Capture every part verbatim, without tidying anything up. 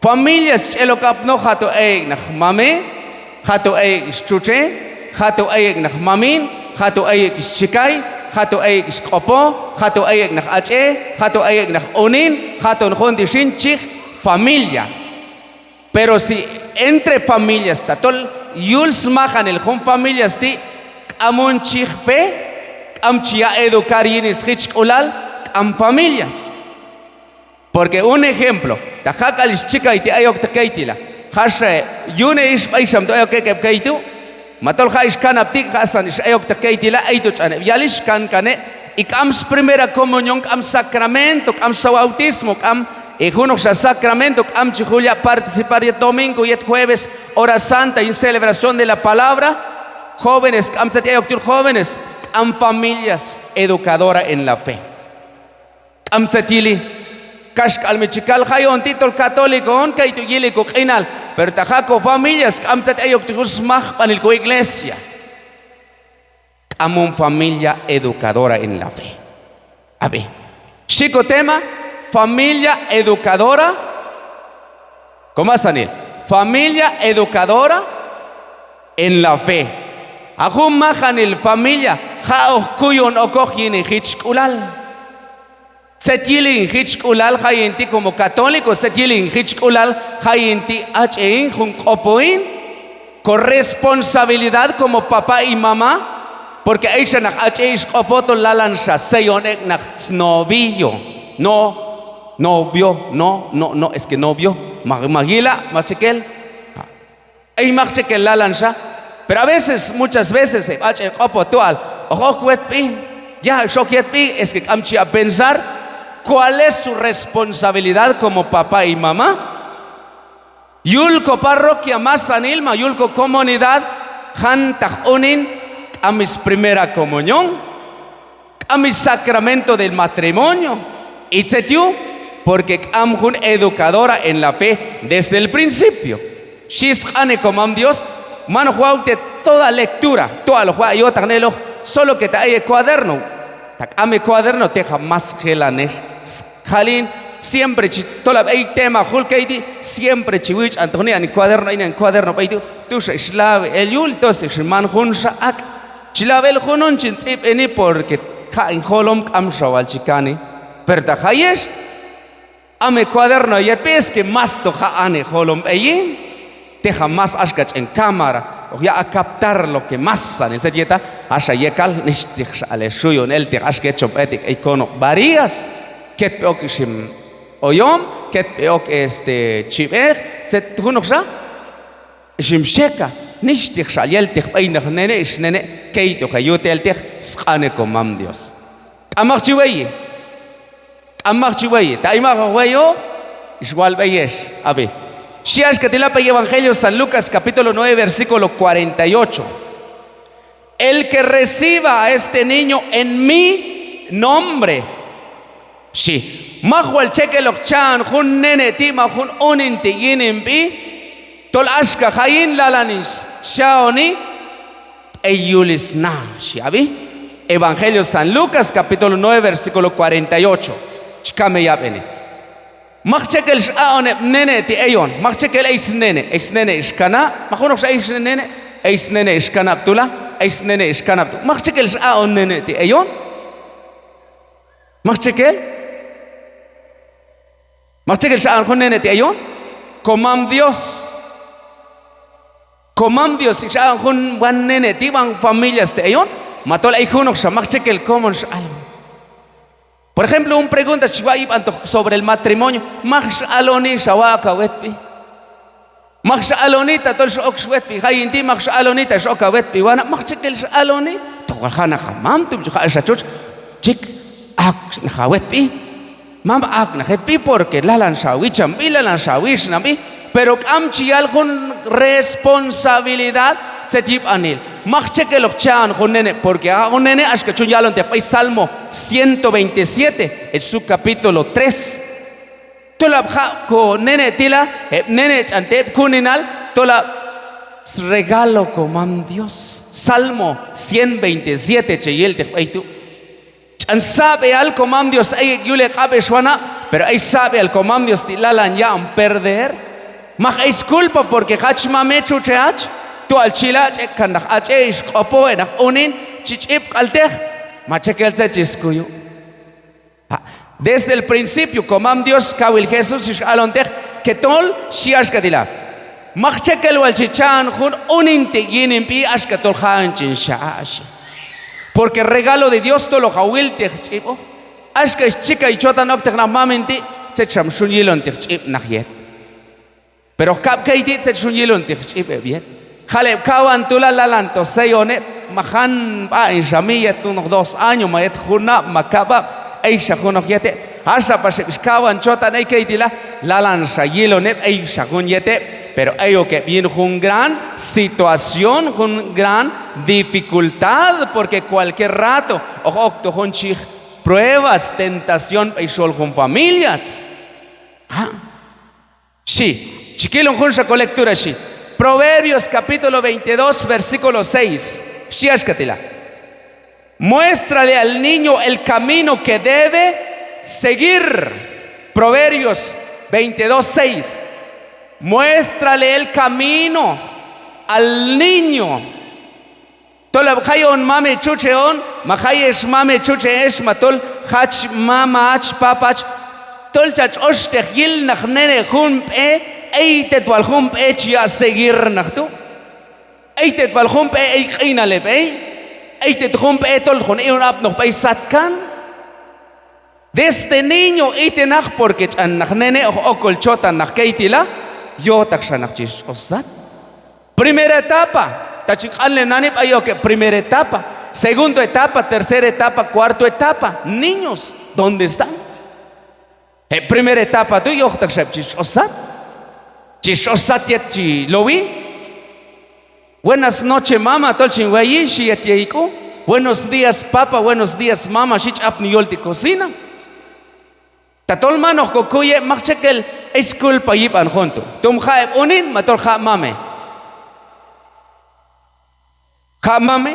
Familia xch'el ok apnoq, ha' tu' ay ek' naq mame, ha' tu' ay ek' ix txutxe, ha' tu' ay ek' naq mamin, ha' tu' ay ek' ix chikay, ha' tu' ay ek' ix q'opo, ha' tu' ay ek' naq ach'e, ha' tu' ay ek' naq unin, ha' tu' jun ti' xin chi yiq familia. Pero si entre familias tatol yul smajanil jun familias ti' k'am jun chi yiq fe, k'am chi yaq' educar yin sjichk'ulal, k'am familias. Porque un ejemplo, ta ha' k'al ix chikay ti' ay okteq kay ti' la, haxa heb' yune' ix b'ay xam tu' ay ok ek' heb' kay tu', ma tol ha' ix kanab' ti', hasan ix ay okteq kay ti' la, ay tu' ch'an heb' yal ix, kankan heb', y k'am sprimera comunión, k'am sacramento, k'am sabautismo, k'am, eh, junoqxa sacramento, k'am chi jul yaq' participar yet domingo, yet jueves, hora santa, yin celebración de la palabra, jóvenes, k'am tzet ay ok ti' yul jóvenes, k'am familias educadora en la fe. K'am tzet yili. Kaxk'al mi chi kal hayon ti' tol católico on, kay tu' yili ko q'inal. Pero ta ha' ko familias k'am tzet ay ok tu' yul smajb'anil ko iglesia. K'am jun familia educadora en la fe. Ab'i. Xhi ko tema, familia educadora. Ko masanil, familia educadora en la fe. A jun majanil familia ha' hoq kuyon okoq yin hin jichk'ulal. Tzet yili hin jichk'ulal hayin ti' como católico, tzet yili hin jichk'ulal hayin ti' ach'e hin, jun q'opo hin. Ko responsabilidad como papá y mamá, porque ay xa naq ach'e ix q'opo tol lalan xa seyon ek' naq snovio. No, novio, no, no, no, es que novio. Maj, maj yila', maj txekel. Ay maj txekel lalan xa. Pero a veces, muchas veces, heb' ach'e q'opo tol hoq ok wetb'i. Ya, ix ok yetb'i, es que k'am chi a pensar cuál es su responsabilidad como papá y mamá. Yul ko parroquia masanil ma yul ko comunidad, jantaq unin k'am sprimera comunión, k'am sacramento del matrimonio. ¿Y tzet yuj? Porque k'am jun educadora en la fe desde el principio. Xhi sq'anej komam Dios, man hoq wawtej toda lectura, tol hoq waq' yojtaqnen eloq, solo que ta ay he cuaderno. Ta k'am he cuaderno, teqan más jelan ex. Jal hin, siempre chi tolab' ay tema jul kay ti', siempre chi wich'antoq ni'an hin cuaderno, ay ni'an hin cuaderno b'ay tu', tu' xa ix lawi el yul, entonces ix man junxa ak'. Chi lawi el junjun chin tz'ib'eni porque ha' hin jolom k'am xa wal chi kani. Pero ta hayex, am he cuaderno yetb'i, es que más to ha' an he jolom b'ey hin. Teqan más axka ch'en cámara hoq yaq' a captar lo que masanil tzet yeta. Axa yekal, nixhtej xal he xuyon elteq axka yet chon b'et ek' ey konob' Barillas. Ketb'i ok ixim oyom, ketb'i ok, este, chib'ej, tzet junoqxa, ixim xheka, nixhtej xal yelteq b'ey naq nene', ix nene', key tu' hoq he yute elteq sq'anej komam Dios. K'am mak chi weyi. K'am mak chi weyi. Ta ay mak hoq weyoq, ix wal b'ey ex. Ab'i. Xhi axka ti' la b'ey Evangelio San Lucas, capítulo nueve, versículo cuarenta y ocho. El que reciba a este niño en mi nombre, xhi. Maj wal txekel hoq cha'on jun nene' ti' ma jun unin ti' yin hin b'i, tol axka hayin lalan hin xa'oni b'ey yul sna, xhi ab'i. Evangelio San Lucas, capítulo nueve, versículo cuarenta y ocho. Chi kam heyab'eni. Maj txekel x'aq'on heb' nene' ti' eyon, maj txekel ey snene', ey snene' ix kanab', ma junoqxa ey snene', ey snene' ix kanab' tu' la, ey snene' ix kanab' tu'. Maj txekel x'aq'on nene' ti' eyon. Maj txekel. Maj txekel x'aq'on jun nene' ti' eyon. Komam Dios. Komam Dios ix aq'on jun wan nene' ti', wan familias ti' eyon. Ma tol ey junoqxa maj txekel komon x'alon. Por ejemplo, jun pregunta chi waq' yib'antoq sobre el matrimonio. Maj x'aloni x'awaq' ok hawetb'i. Maj x'aloni tatol x'ok xwetb'i hayin ti', maj x'aloni ta x'ok hawetb'i wanab', maj txekel x'aloni. Tol wal ha' naq hamam, tom chi ha' xa txutx, chik, aq' naq hawetb'i. Mam, aq' naq hetb'i porque lalan xa hawichamb'i, lalan xa hawixnamb'i. Pero k'am chi yal jun responsabilidad tzet yib'anil. Maj txekel hoq cha'on jun nene', porque a jun nene' axka chun yalonteq b'ey Salmo ciento veintisiete, en su capítulo tres. Tolab' ha' ko nene' ti' la, heb' nene' ch'an te' heb' kuninal, tolab' sregalo komam Dios. Salmo cien veintisiete che yilteq b'ey tu'. Ch'an sab'eal komam Dios ey ek' yul heq'ab' ex wanab', pero ey sab'eal komam Dios ti' lalan yaq'on perder, Mak ix sculpa porque hach mame txutxe hach, tual chi la ch'ek' kan naq ach'e ix q'opo, e naq unin chi ch'ib' k'al teq, ma txekel tzet chi skuyu'. Ha, desde el principio komam Dios, kawil Jesús, ix alon teq que tol xhi axka ti' la: Mak txekel wal chi cha'on jun unin ti' yin hin b'i axka tol hayon chin xa, xhi. Porque regalo de Dios tol hoq hawil teq ch'ib'oq. Axka ix chikay chotan okteq naq mamin ti', tzet xam xun yilon teq ch'ib' naq yet. Pero hoq kab' key ti' tzet xun yilon teq ch'ib' heb' yet. Jal heb' kawan tu' la, lalanto seyon heb', ma jan b'aq'in xa mi yet junoq dos año, ma yet junab', ma kab'ab', ey xa junoq yet heb'. Haxa pax heb' ix kawan chotan ey key ti' la, lalan xa yilon heb', ey xa jun yet heb', pero ey ok heb' yin jun gran situación, jun gran dificultad, porque cualquier rato hoq okto jun chi yiq pruebas, tentación b'ey xol jun familias. Ha? Xhi, chi kilon junxa ko lectura, xhi. Proverbios capítulo veintidós, versículo seis. Xhi axka ti' la: Muéstrale al niño el camino que debe seguir. Proverbios veintidós seis. Muéstrale el camino al niño. Tol ab' hayon mame txutxe on, ma hayex mame txutxe ex, ma tol hach mama hach papa hach, tol chach oxteq yil naq nene' jun b'e, ey tet wal jun b'e chi yaq' seguir naq tu'. Ey tet wal jun b'e ey q'inal heb' ey. Ey tet jun b'e tol hoqon i'on apnoq b'ey satkan. Desde niño ite naq, porque ch'an naq nene' hoq okol chotan naq key ti' la, yojtaq xa naq chi stx'ox sat. Primera etapa, ta chin q'anlen nani b'ay ok heb' primera etapa, segundo etapa, tercera etapa, cuarto etapa. Niños, ¿dónde están? Heb' primera etapa tu' yojtaq xa heb' chi stx'ox sat, chi stx'ox sat yet chi lowi. Buenas noche mama, tol chin wayi, xhi yet yey k'u. Buenos días papa, buenos días mama, xhi ch'apni yul ti' cocina. Tatol man hoq kokuy heb', mak txekel ix sculpa yib'an jun tu'. Tom ha' heb' unin, ma tol ha' mame. Ha' mame,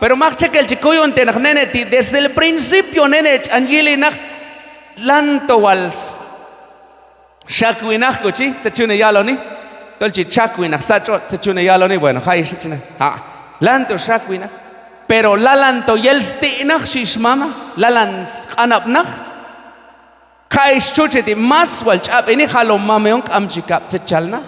pero mak txekel chi kuyon te naq nene' ti' desde el principio nene' ch'an yili naq, lanto wal s- xakwi naq ko chi, tzet chun heyaloni, tol chi txakwi naq sat tx'otx', tzet chun heyaloni, bueno, ha' ix chi na, ha', lanto xakwi naq, pero lalanto yel sti' naq, xhi ix mama, lalan sq'anab' naq. Ha' ix txutxe ti' más wal ch'ab'eni, halon mame on, k'am chi kab' tzet chal naq.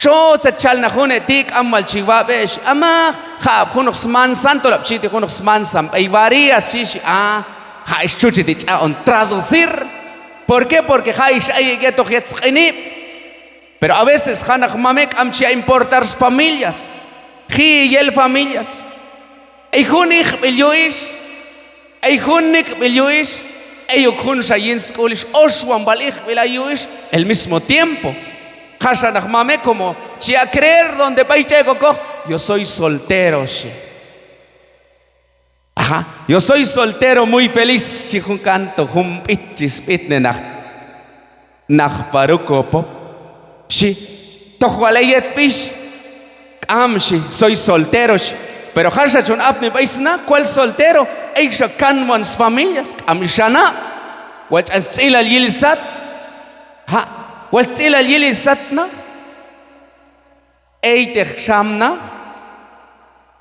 Txo tzet chal naq june' ti', k'am wal chi wab'e, xhi. A mak, ha' ab' junoq smansan, tol ab' chi ti' junoq smansan b'ey varias, xhi, xhi. A, ha' ix txutxe ti' ch'a'on traducir. ¿Por qué? Porque ha' ix ayek' yetoq yet sq'inib'. Pero a veces ha' naq mame k'am chi yaq' importar sfamilias. Ji'i yel familias. Ey jun iqb'il yuj ix, ey jun nik'b'il yuj ix, ey ok junxa yin sk'ul ix, oxwan wal iqb'il ay yuj ix, el mismo tiempo. Haxa naq mame como chi yaq' creer donde b'ay ch'ek' okoq, yo soy soltero, xhi. Ajá, yo soy soltero muy feliz, xhi jun canto, jun b'it chi sb'itne naq. Naq Farruko Pop, xhi. Toj wal ey yetb'i ix? K'am, xhi, soy soltero, xhi. Pero haxa chon apni b'ay sna, ¿cuál soltero? Ey xa kanwan sfamilias, k'am ix xanab'. Wal ch'an stz'ilal yil sat. Ha', wal stz'ilal yil sat naq. Ey teq xam naq,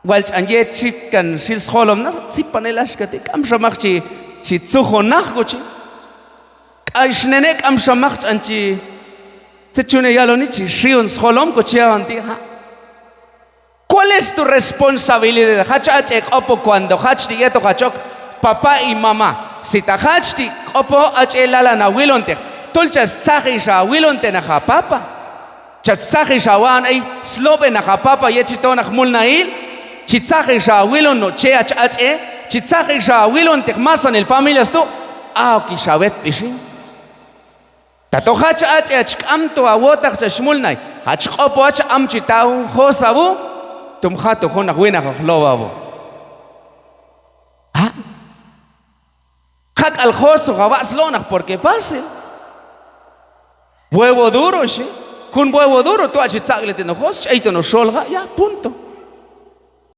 wal ch'an yet chi kan xil sjolom naq, tzipan el axka ti', k'amxa mak chi, chi tzujon naq ko chi. K'ay ix nene', k'amxa mak ch'an chi, tzet chun heyaloni, chi xion sjolom ko chi hayon ti', ha'. ¿Cuál es tu responsabilidad? Hach ach'e q'opo cuando hach ti' yetoq hach ok papá y mamá. Si ta hach ti' q'opo ach'e lalan hawilonteq, tol chach tzaji xa hawilonteq naq ha papá. Chach tzaji xa hawa'on ey slob'e naq ha papá yet chi to naq mulnajil, chi tzaji xa hawilon no' che hach ach'e, chi tzaji xa hawilonteq masanil familias tu', a ok ix hawetb'i xin. Tatol hach ach'e hach k'amto hawotaj chach mulnaj, hach q'opo hach, am chi ta' jun jos hawuj, tom hato jun naq winaq hoq low hawuj. Ha'? Hak'al jos hoq hawa' slo' naq, porque fácil. Huevo duro, xhi. Jun huevo duro, tu' hach chi tzaq'lay te no' jos, ch'ey te no' xol ha', ya, punto.